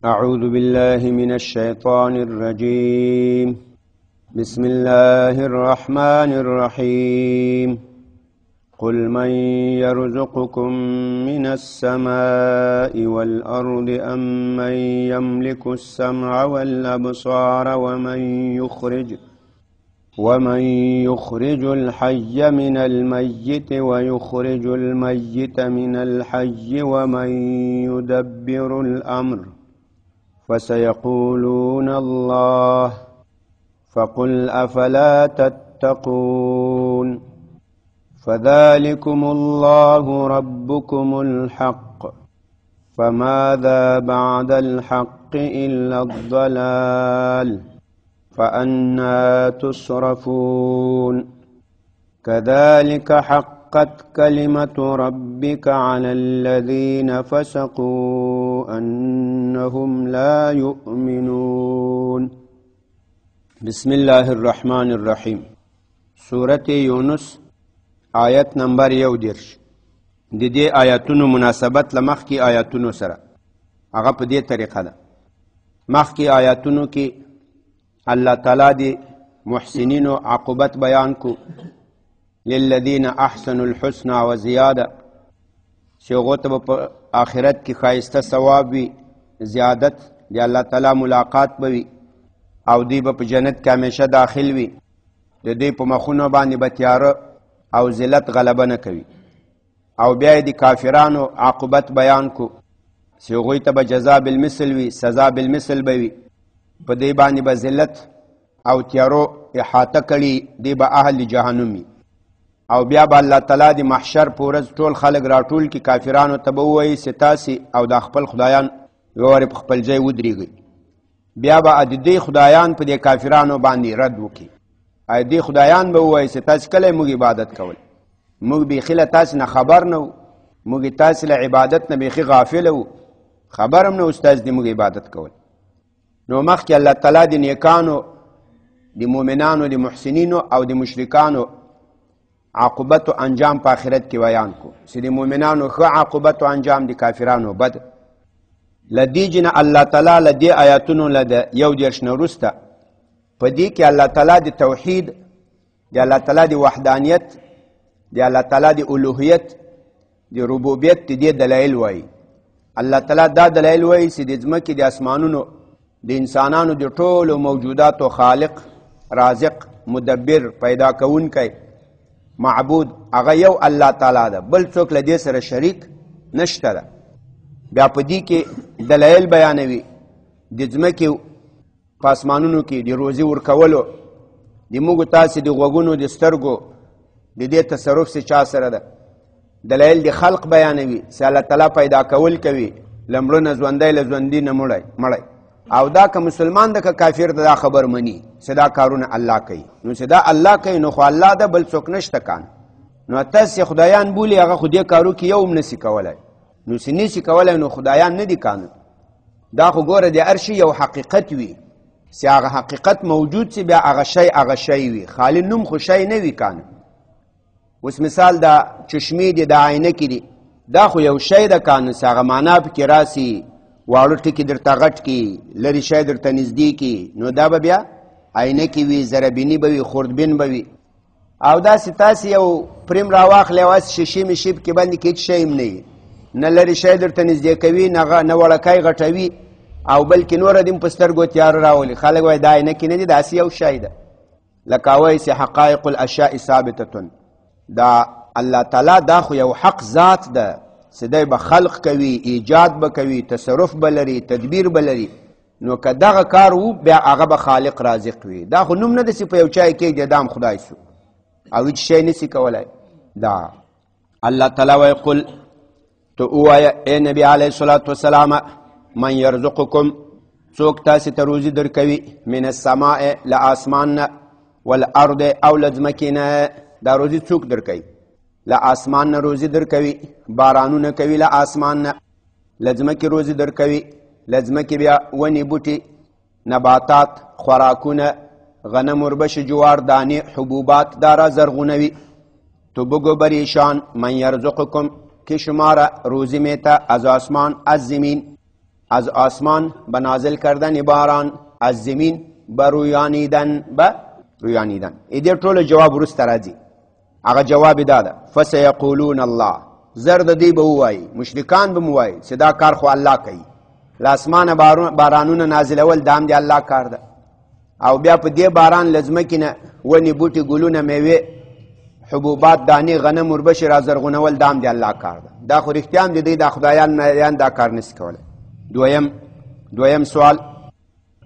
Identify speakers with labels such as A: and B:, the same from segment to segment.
A: أعوذ بالله من الشيطان الرجيم. بسم الله الرحمن الرحيم. قل من يرزقكم من السماء والأرض أم من يملك السمع والأبصار ومن يخرج الحي من الميت ويخرج الميت من الحي ومن يدبر الأمر فسيقولون الله فقل أفلا تتقون فذلكم الله ربكم الحق فماذا بعد الحق إلا الضلال فأنا تصرفون كذلك حقت كلمة ربك على الذين فسقوا أنهم لا يؤمنون. بسم الله الرحمن الرحيم. سورة یونس آیت نمبر 31. د دې آیاتونو مناسبت له مخکې آیاتونو سره هغه په دې طریقه ده. مخکې آیاتونو کې الله تعالی دی محسنینو عاقبت بیان کو، للذین احسنوا الحسنى وزیاده، چې هغو ته به په آخرت کې ښایسته ثواب وي، زیادت د الله تعالی ملاقات به وي، او دوی به په جنت کې همیشه داخل وي. د دوی په مخونو باندې به تیاره او ذلت غلبه نه کوي. او بیا یې د کافرانو عاقبت بیان کو، چې هغوی ته به جزا بالمثل وي، سزا بالمثل به وي، په دې باندې به ذلت او تیارو احاطه کړي، دی به اهل جهنم وي. او بیا به الله تعالی د محشر په ورځ ټول خلک راټول کړي، کافرانو ته به ووایي چې تاسې او دا خپل خدایان یو وارې په خپل ځای ودرېږئ. بیا به د دې خدایان په دې کافرانو باندې رد وکړي. او دې خدایان به ووایي چې تاسې کله موږ عبادت کول، موږ بیخي له تاسې نه خبر نه وو، موږ تاسې له عبادت نه بیخي غافل وو، خبر هم نه وو چې تاسې دې موږ عبادت کول. نو مخکې الله تعالی د نیکانو، د مؤمنانو، د محسنینو او د مشرکانو عاقبت و انجام په آخرت کې بیان کو، چې د مؤمنانو ښه عاقبت و انجام، د کافرانو بد. له دې جنه الله تعالی له دې آیاتونو له د 31 نه وروسته په دې کې الله تعالی د توحید، د الله تعالی د وحدانیت، د الله تعالی د الوهیت، د ربوبیت د دې دلایل وایي. الله تعالی دا دلایل وایي چې د ځمکې، د اسمانونو، د انسانانو، د ټولو موجوداتو خالق، رازق، مدبر، پیدا کوونکی، معبود هغه یو الله تعالی ده، بل څوک له دې سره شریک نشته ده. بیا په دې کې دلایل بیانوي د ځمکې په اسمانونو کې د روزي ورکولو، د موږ تاسې د غوږونو، د سترګو د دې تصرف څه چا سره ده. دلایل د خلق بیانوي چې الله تعالی پیدا کول کوي، له مړو نه ژوندی، له ژوندي نه مړی. او دا که مسلمان ده که کافر ده، دا خبر مني چې دا کارونه الله کوي. نو چې دا الله کوي نو خو الله ده، بل څوک نشته کان. نو تاسې خدایان بولي، هغه خو دې کارو کې یو هم نسي کولی. نو چې نسي کولی نو خدایان نه دي کانه. دا خو ګوره د هر شي یو حقیقت وي، چې هغه حقیقت موجود چې بیا هغه شی هغه شی وي، خالي نوم خو شی نه وي کانه. اوس مثال دا چشمې دي، دا عینکې دي، دا خو یو شی ده کانه، چې هغه معنا پکې راسي، واړه ټکي درته غټ کي، لرې شی درته نږدې کي، نو دا به بیا عینکې وي، ذرهبیني به وي، خوردبین به وي. او داسې تاسې یو پریم راواخلئ او هسې شیشې میشې پکې باندې کې هېڅ شی هم نه وي، نه لرې شی درته نږدې کوي، نه وړکی غټوي، او بلکې نوره دې هم په سترګو تیاره راولي. خلک وایي دا عینکې نه دي، داسې یو شی ده. لکه وایي چې حقایق الاشیاء ثابتة، دا الله تعالی دا خو یو حق ذات ده چې دی به خلق کوي، ایجاد به کوي، تصرف به لري، تدبیر به لري. نو که دغه کار و بیا هغه به خالق رازق وي. دا خو نوم نه ده چې په یو چای کېږدي دا هم خدای سو او هېڅ شی نسي کولی. دا الله تعالی وایي قل، ته ووایه ای نبی علیه الصلاة والسلام، من یرزقکم، څوک تاسې ته روزي درکوي، من السماء، له آسمان نه، والارض، او له ځمکې نه. دا روزي څوک درکوي؟ له آسمان نه روزي درکوي، بارانونه کوي له آسمان نه، له ځمکې روزي درکوي، له ځمکې بیا ونې، بوټي، نباتات، خوراکونه، غنم، وربشې، جوار، دانې، حبوبات دا را زرغونوي. تو بگو بر ایشان من یرزقکم، که شما را روزی میته از آسمان، از زمین. از آسمان به نازل کردن باران، از زمین به رویانیدن، به رویانیدن. دې ټولو جواب وروسته راځي. هغه جواب دا ده، فسیقولون الله. زر د دوی به ووایي، مشرکان به ووایي چې دا کار خو الله کوي. له اسمانه بارانونه نازلول دا هم د الله کار ده، او بیا په دې باران له ځمکې نه ونې، بوټي، ګلونه، میوې، حبوبات، دانې، غنم، اوربشې را زرغونول دا هم د الله کار ده. دا خو رښتیا هم د دوی دا خدایان مریان دا کار نشي کولی. دویم سوال،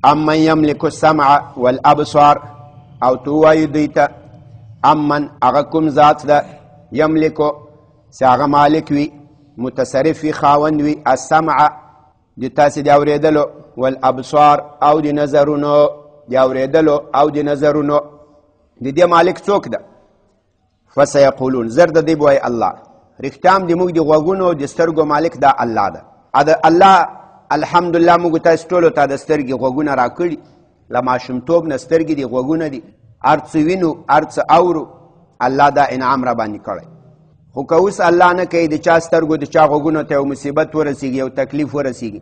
A: امن یملک السمع والابصار. او تو وایي دوی ته امن هغه کوم ذات ده، یملکو چې هغه مالک وي، متصرف وي، خاوند وي، السمع د تاسې د اورېدلو، والابصار او د نظرونو، د اورېدلو او د نظرونو، د دې مالک څوک ده؟ فسیقولون، زر د دوی به وایي الله. رښتیا هم د موږ د غوږونو د سترګو مالک دا الله ده. د الله الحمدلله موږ تاسې ټولو ته د سترګې غوږونه راکړي، له ماشومتوب نه سترګې دي، غوږونه دي، هر څه وینو، هر څه اورو، الله دا انعام را باندې کړی. خو که اوس الله نه کوي د چا سترګو د چا غوږونو ته یو مصیبت ورسیږي، یو تکلیف ورسیږي،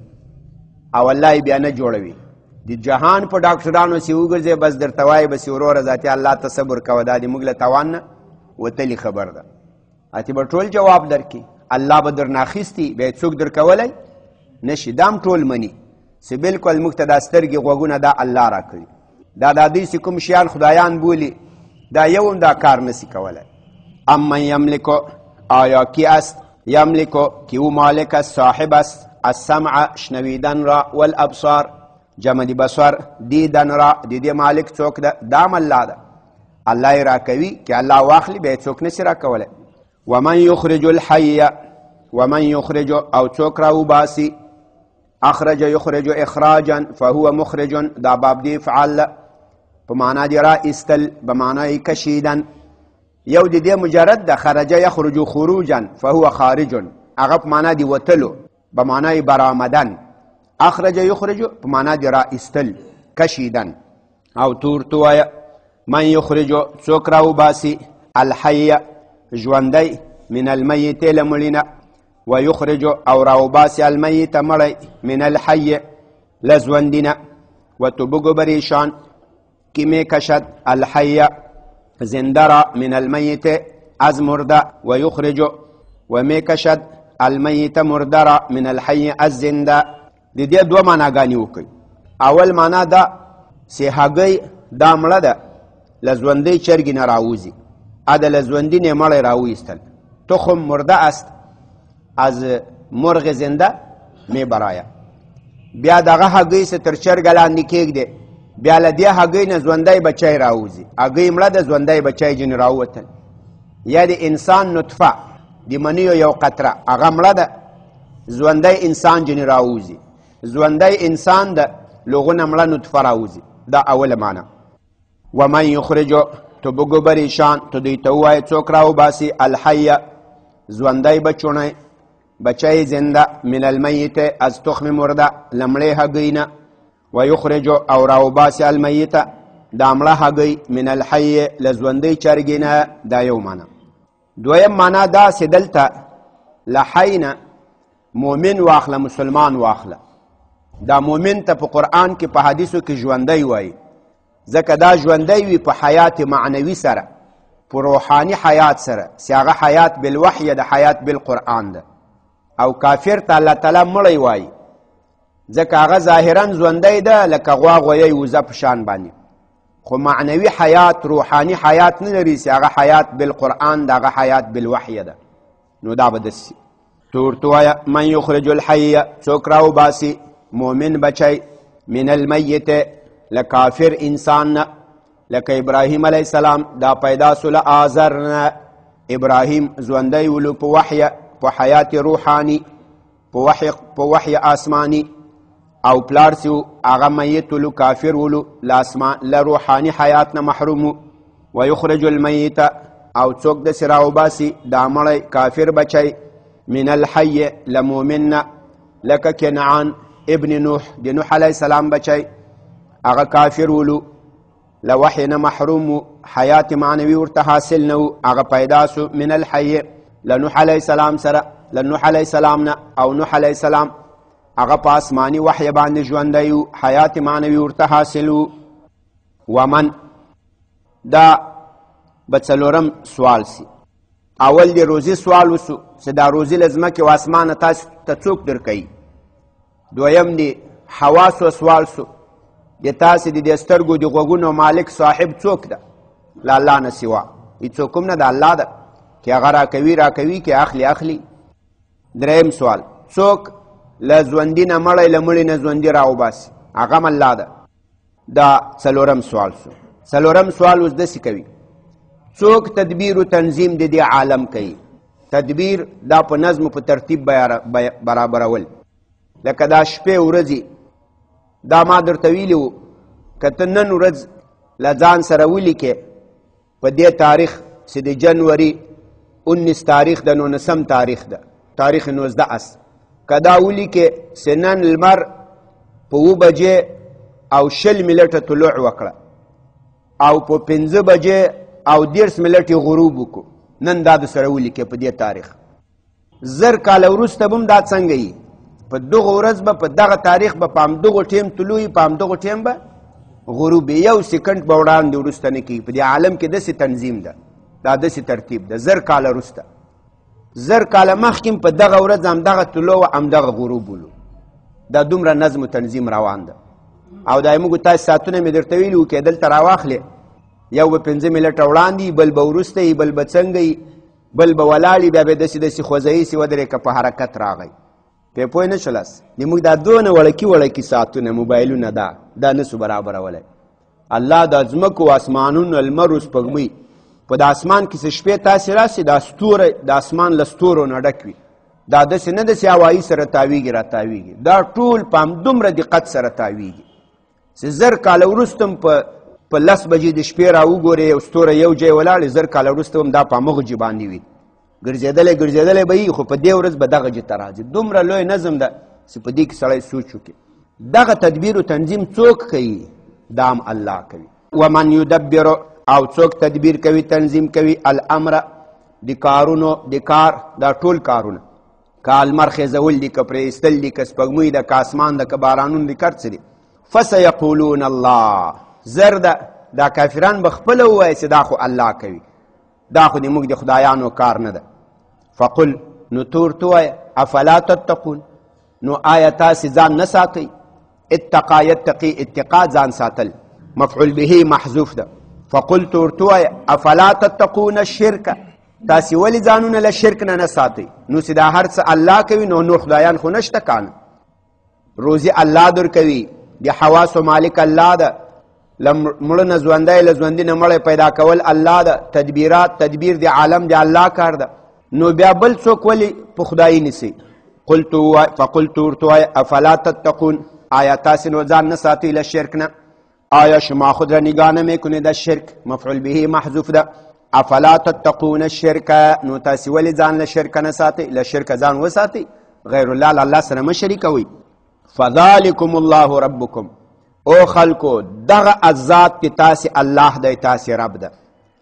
A: او الله یې بیا نه جوړوي، د جهان په ډاکټرانو سي وګرځي، بس درته وایي بس وروره ذاتي الله ته صبر کوه، دا د موږ له توان نه وتلې خبر ده. اتې به ټول جواب درکړي، الله به درنه اخیستي، بیا یې څوک درکولی نشي. دا هم ټول مني چې بلکل موږ ته دا سترګې غوږونه دا الله راکړي، دا د دوی چې کوم شیان خدایان بولي دا یو هم دا کار نسی کولی. امن یملکو، آیا کی است؟ یملکو کی او مالک است، صاحب است، السمع شنویدن را، والابصار جمع دی بصر دیدن را، د دې مالک څوک ده؟ دا هم الله ده. الله یې راکوي، که الله واخلي بیا یې څوک نشي راکولی. ومن یخرج الحی، ومن یخرج او څوک راوباسي، اخرج یخرج اخراجا فهو مخرج، دا باب دی افعال په معنا دی را ایستل، به معنا یې کشیدن. یو د دې مجرد ده، خرج یخرج خروجا فهو خارج، هغه په معنا دی وتلو، به معنا یې برآمدن. اخرج یخرج په معنا دی را ایستل، کشیدن. او تور تو وایه من یخرج څوک راوباسي الحی ژوندی من المیت له مړي نه، ویخرج او راوباسي المیت مړی من الحی له ژوندي نه، وتبګو بریشان کی می کشد الحی زنده را من المیت از مرده، ویخرج و می کشد المیت مرده را من الحی از زنده. د دې دوه معناګانې وکړي. اول معنا دا چې هګۍ دا مړه ده له ژوندۍ چرګې نه راوځي، د له ژوندي نه مړی راویستل، تخم مرده است از مرغ زنده می برایه. بیا دغه هګۍ چې تر چرګه لاندې کېږدې، بیا له دې هګۍ نه ژوندی بچی راوځي، هګۍ مړه ده ژوندی بچی ځینې راووتل. یا د انسان نطفه د منیو یو قطره هغه مړه ده، ژوندی انسان ځینې راوځي، ژوندی انسان ده لغونه مړه نطفه راوځي. دا اوله معنا. ومن یخرج تو بګو بریشان، ته دوی ته ووایه څوک راوباسي الحی ژوندی بچوڼی، بچی زنده من المیت از تخم مرده له مړې هګۍ نه، ویخرج او راوباسي المیت دا مړه هګۍ من الحی له ژوندۍ چرګې نه. دا یو معنا. دویم معنا دا چې دلته له حی نه مؤمن واخله، مسلمان واخله. دا مؤمن ته په قرآن کې په حدیثو کې ژوندی وایي، ځکه دا ژوندی وي په حیات معنوي سره، په روحاني حیات سره، چې هغه حیات بالوحی د حیات بالقرآن ده. او کافر ته الله تعالی مړی وایي، ځکه هغه ظاهرا ژوندی ده لکه غوا غویی وزه په شان باندې، خو معنوي حیات روحاني حیات نه لري چې هغه حیات بالقرآن ده، هغه حیات بالوحی ده. نو دا به داسې ته ورته ووایه من یخرج الحی څوک راوباسي مؤمن بچی من المیت له کافر انسان نه، لکه ابراهیم علیه السلام دا پیدا سو له آزر نه. ابراهیم ژوندی ولو په وحی، په حیات روحاني، په وحی آسمانی، او پلار سو هغه میت ولو، کافر ولو، له روحاني حیات نه محروم و. ویخرج المیت او څوک داسې راوباسي دا مړی کافر بچی من الحی له مؤمن نه، لکه کنعان ابن نوح د نوح علیه السلام بچی، هغه کافر ولو، له وحی نه محروم و، حیات معنوي ورته حاصل نه و، هغه پیدا سو من الحی له نوح علیه السلام سره، له نوح علیه السلام نه. او نوح علیه السلام هغه په آسماني وحی باندې ژوندی و، حیات معنوي ورته حاصل و. ومن، دا به څلورم سوال سي. اول د روزي سوال وسو چې دا روزي له ځمکې او اسمانه تاسو ته څوک درکوي. دویم د حواسو سوال سو، د تاسې د دې سترګو د غوږونو مالک صاحب څوک ده؟ له الله نه سوا هېڅوک هم نه ده، الله ده که هغه راکوي راکوي، که اخلي اخلي. دریم سوال، څوک له ژوندي نه مړی له مړي نه ژوندي راوباسي؟ هغه هم الله ده. دا څلورم سوال سو. څلورم سوال اوس داسې کوي، څوک تدبیر و تنظیم د دې عالم کوي؟ تدبیر دا په نظم و په ترتیب برابرول، لکه دا شپې ورځې، دا ما درته ویلي وو که ته نن ورځ له ځان سره ولیکې په دې تاریخ چې د جنوري 19 تاریخ ده، 19 تاریخ ده، تاریخ 19 است، که دا ولیکې چې نن لمر په 7 بجې او 20 منټه طلوع وکړه او په 5 بجې او 30 منټه غروب وکړو، نن دا د سره ولیکې په دې تاریخ، 1000 کاله وروسته به هم دا څنګه وي؟ په دغه ورځ به په دغه تاریخ به په همدغو ټیم طلوع وي، په همدغو ټیم به غروب وي، یو سیکنډ به وړاندې وروسته نه کېږي. په دې عالم کې داسې تنظیم ده، دا داسې ترتیب ده. 1000 کاله وروسته، 1000 کاله مخکې په دغه ورځ همدغه طلوع و همدغه غروب ولو. دا دومره نظم و تنظیم روان ده. او دا موږ تاسو ساعتونه مې درته ویلي وو که دلته راواخلې، یو به 5 منټه وړاندې، بل به وروسته، بل به څنګه، بل به ولاړ، بیا به داسې داسې خوځوي چې ودرې که په حرکت راغی. پرې پوه نه شولاست؟ د موږ دا دونه وړکي وړکي ساعتونه موبایلونه دا نه سو برابرولی. الله د ځمکو اسمانونو لمر او سپوږمۍ په د اسمان کې څه شپې تاسې راسي، دا ستوری د اسمان له ستورو نه ډک وي، دا داسې نه داسې هوایي سره تاویږي را تاویږي، دا ټول په همدومره دقت سره تاویږي چې 1000 کاله وروسته هم په 10 بجې د شپې را وګورې یو ستوری یو ځای ولاړ، 1000 کاله وروسته هم دا په همغه ځای باندې وي، ګرځېدلی ګرځېدلی به وي، خو په دې ورځ به دغه ځای ته راځي. دومره لوی نظم ده چې په دې کې سړی سوچ وکړي. دغه تدبیر و تنظیم څوک کوي؟ دا هم الله کوي. ومن یدبر، او څوک تدبیر کوي تنظیم کوي الامر د کارونو، د کار دا ټول کارونه، که لمر خېزول دي، که پرې ایستل دي، که سپوږمۍ ده، که اسمان ده، که بارانونه دي، که هر څه دي. فسیقولون الله، زر ده دا کافران به خپله ووایي چې دا خو الله کوي، دا خو د موږ د خدایانو کار نه ده. فقل، نو ته ورته ووایه افلا تتقون، نو آیا تاسې ځان نه ساتئ؟ اتقا یتقي اتقا ځان ساتل، مفعول به محذوف ده. فقل، ته ورته ووایه افلا تتقون الشرک، تاسې ولې ځانونه له شرک نه نه ساتئ؟ نو چې دا هر څه الله کوي نو نور خدایان خو نشته کانه. روزي الله درکوي، د حواسو مالک الله ده، له مړه نه ژوندی له ژوندي نه مړی پیدا کول الله ده، تدبیرات تدبیر د عالم د الله کار ده، نو بیا بل څوک ولې په خدایي نیسي؟ قلت فقلت ورته ووایه افلا تتقون، آیا تاسې نو ځان نه ساتئ له شرک نه؟ آیا شما خود را نگاه نمیکنید از شرک؟ مفعول به محذوف ده. افلا تتقون الشرک، نو تاسې ولې ځان له شرک نه ساتئ؟ له شرکه ځان وساتئ، غیر الله له الله سره مه شریکوئ. فذلکم الله ربکم، او خلکو دغه ذات چې تاسې الله دی، تاسې رب ده،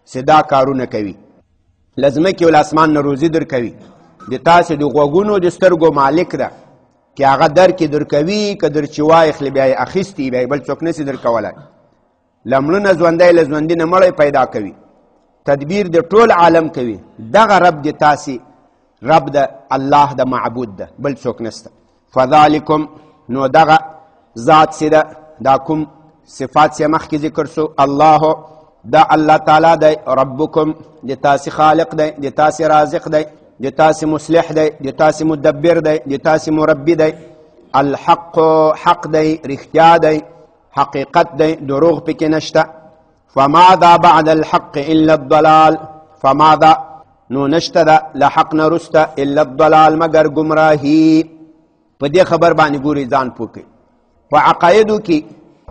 A: چې دا کارونه کوي، له ځمکې او له اسمان نه روزي درکوي، د تاسې د غوږونو د سترګو مالک ده، که هغه درکې درکوي، که درچې وایخلي بیا یې اخیستي، بیا یې بل څوک نسي درکولی. له مړه نه ژوندی له ژوندي نه مړی پیدا کوي، تدبیر د ټول عالم کوي، دغه رب د تاسې رب ده، الله ده، معبود ده، بل څوک نسته. فذلکم، نو دغه ذات چې ده، دا کوم صفات چې مخکې ذکر سو، الله دا الله تعالی دی، ربکم د تاسې خالق دی، د تاسې رازق دی، د تاسې مصلح دی، د تاسې مدبر دی، د تاسې مربي دی، الحق حق دی، رښتیا دی، حقیقت دی، دروغ پکې نشته. فماذا بعد الحق الا الضلال، فماذا نو نشته ده له حق نه وروسته الا الضلال مګر ګمراهي. په دې خبر باندې ګوري ځان پوه کړئ. په عقایدو کې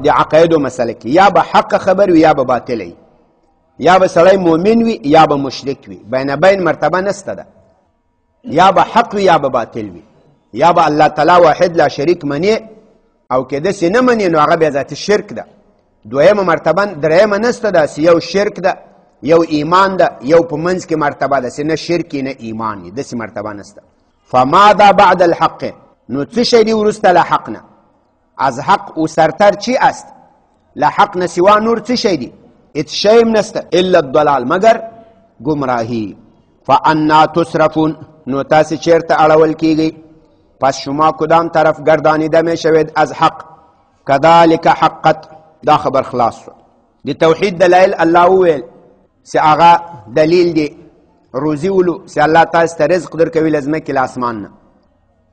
A: د عقایدو مسله کې یا به حق خبر وي یا به باطل وي، یا به سړی مؤمن وي یا به مشرک وي، بین بین مرتبه نسته ده، یا به حق وي یا به باطل وي، یا به الله تعالی واحد لا شریک مني او که داسې نه مني نو هغه بیا ذات شرک ده. دویمه مرتبه درېیمه نسته داسې، یو شرک ده، یو ایمان ده، یو په منځ کې مرتبه ده، نه شرک نه ایمان، داسې مرتبه نسته. فماذا بعد الحق، نو څه شی دی وروسته له حق نه؟ از حق او سرتر چی است؟ له حق نه سوا نور څه شی دی؟ هیڅ شی هم نسته الا الضلال، مګر ګمراهي. فانا تصرفون، نو تاسې چیرته اړول کیږئ؟ پس شما کدام طرف گردانیده می شوید از حق؟ کذالک حقت. دا خبر خلاص شو. د توحید دلایل الله وویل چې هغه دلیل دی روزي ولو چې الله تاسو ته رزق درکوي له ځمکې له اسمان نه،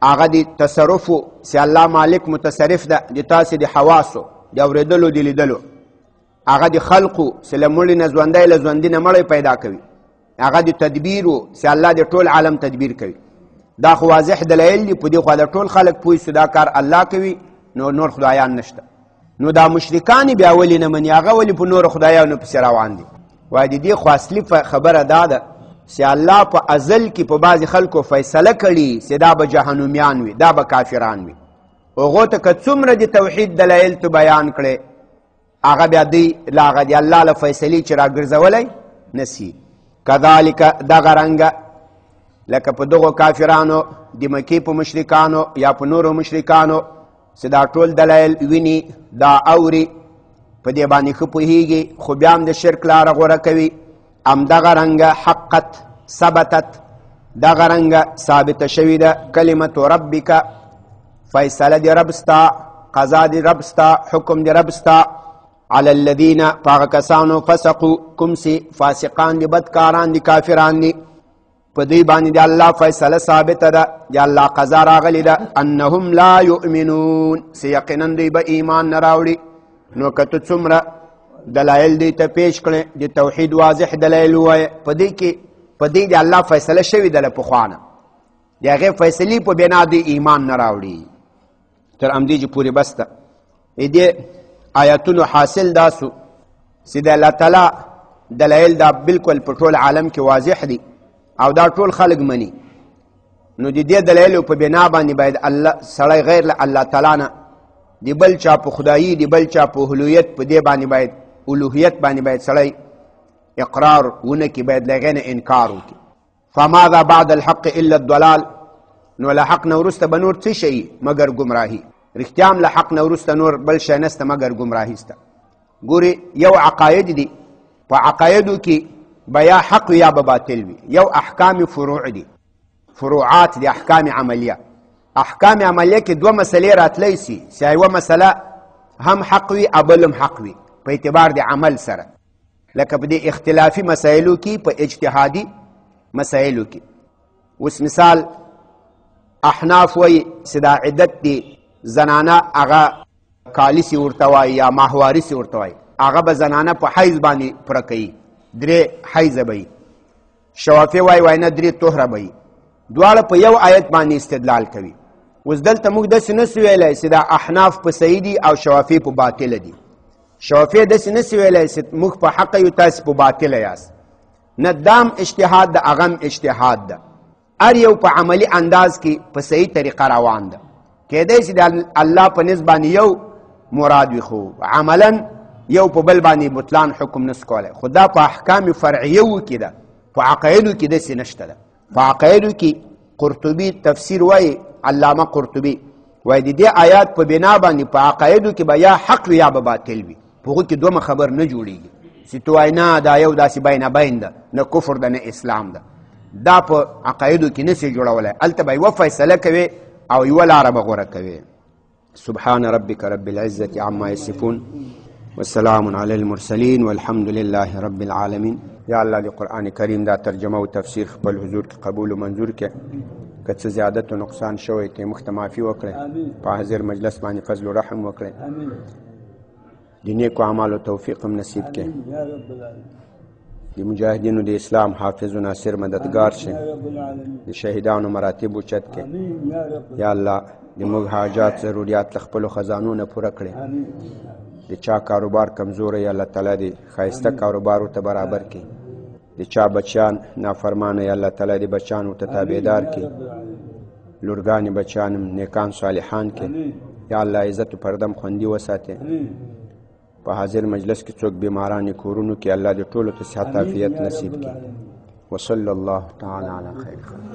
A: هغه د تصرف چې الله مالک متصرف ده د تاسو د حواسو د اورېدلو د لیدلو، هغه د خلقو چې له مړي نه ژوندی له ژوندي نه مړی پیدا کوي، هغه د تدبیر چې الله د ټول عالم تدبیر کوي. دا خو واضح دلایل دي، په دې خو د ټول خلک پوه سو دا کار الله کوي، نو نور خدایان نشته. نو دا مشرکان بیا ولې نه مني؟ هغه ولې په نورو خدایانو پسې روان دي؟ وایي د دې خو اصلي خبره دا ده چې الله په ازل کې په بعضې خلکو فیصله کړي چې دا به جهنمیان وي، دا به کافران وي. هغو ته که څومره د توحید دلایل ته بیان کړې، هغه بیا دوی له هغه د الله له فیصلې چې راګرځولی نه سي. کذالک دغه رنګه لکه په دغو کافرانو د مکې په مشرکانو یا په نورو مشرکانو چې دا ټول دلایل ویني، دا اوري، په دې باندې ښه پوهېږي، خو بیا هم د شرک لاره غوره کوي. همدغه رنګه حقت ثبتت، دغه رنګه ثابته شوې ده کلمة ربک، فیصله د رب ستا، قضا د رب ستا، حکم د رب ستا، علی الذین په هغه کسانو فسقو، کوم چې فاسقان دي، بدکاران دي، کافران دي، په دوی باندې د الله فیصله ثابته ده، د الله قضا راغلې ده، انهم لا یؤمنون، چې یقینا دوی به ایمان نه راوړي. نو که ته څومره دلایل دوی ته پیش کړې، د توحید واضح دلایل ووایې، په دې کې په دې د الله فیصله شوې ده له پخوا نه، د هغې فیصلې په بنا دوی ایمان نه راوړي. تر همدې چې پورې بس ده. دې آیاتونو حاصل دا سو چې د الله تعالی دلایل دا بالکل په ټول عالم کې واضح دي او دا ټول خلک مني. نو د دې دلایلو په بنا باندې باید الله سړی غیر له الله تعالی نه د بل چا په خدایي، د بل چا په اهلیت، په دې باندې باید الوهیت باندې باید سړی اقرار ونه کړي، باید له هغې نه انکار وکړي. فماذا بعد الحق الا الضلال، نو له حق نه وروسته به نور څه شي مګر ګمراهي. رښتیا هم له حق نه وروسته نور بل شی نسته مګر ګمراهي سته. ګوري یو عقاید دي، په عقایدو کې به یا حق یا به باطل وي. یو احکام فروع دي، فروعات دي، احکام عملیه. احکام عملیه کې دوه مسلې راتلی سي، چې یوه مسله هم حق وي او بل هم حق وي په اعتبار د عمل سره، لکه په دې اختلافي مسایلو کې، په اجتهادي مسایلو کې. اوس مثال احناف وایي چې دا عدت دی زنانه هغه کالي سي ورته وایي یا ماهواري سي ورته وایي، هغه به زنانه په حیض باندې پوره کوي، درې حیضه به وي. شوافی وایي وایي نه، درې طهره به وي. دواړه په یو آیت باندې استدلال کوي. اوس دلته موږ داسې نه سو ویلی چې دا احناف په صحیح دي او شوافی په باطله دي. شوافی داسې نه سو ویلی چې موږ په حق یو تاسې په باطله یاست. نه، دام اجتهاد ده، هغه هم اجتهاد ده. هر یو په عملی انداز کې په صحیح طریقه روان ده. کیدای شي د الله په نزد باندې یو مراد وي، خو عملا یو په بل باندې بطلان حکم نسو کولی. خو دا په احکام فرعیه و کې ده، په عقایدو کې داسې نشته ده. په عقایدو کې قرطبي تفسیر وایي، علامه قرطبي وایي د دې آیات په بنا باندې په عقایدو کې به یا حق وي یا به باطل وي، په هغو کې دومره خبر نه جوړیږي چې ته وایې نه دا یو داسې بین بین ده، نه کفر ده نه اسلام ده. دا په عقایدو کې نسي جوړولی، هلته به یوه فیصله کوي او یوه لاره به غوره کوي. سبحان ربك رب العزة عما يصفون والسلام على المرسلين والحمد لله رب العالمين. یا الله د قرآن کریم دا ترجمه او تفسیر خپل حضور کې قبول او منظور کړي. که څه زیادت او نقصان شوی ته موږ ته معافي وکړي، په حاضر مجلس باندې فضل او رحم وکړي، د نیکو اعمالو توفیق هم نصیب کړي، د مجاهدینو د اسلام حافظ و ناصر مددگار شي، د شهیدانو مراتب اوچت کړي. یا الله د موږ حاجات ضروریات له خپلو خزانو نه پوره کړي. د چا کاروبار کمزوری الله تعالی دې ښایسته کاروبار ورته برابر کړي. د چا بچیان نافرمانه الله تعالی دې بچیان ورته تابعدار کړي. لورګانې بچیان هم نیکان صالحان کړي. یا الله عزت و پردم خوندي وساتي. په حاضر مجلس کې څوک بیماران کورونو کې الله دې ټولو ته صحت عافیت نصیب کړي. وصلی الله تعالی علی خیر خلق.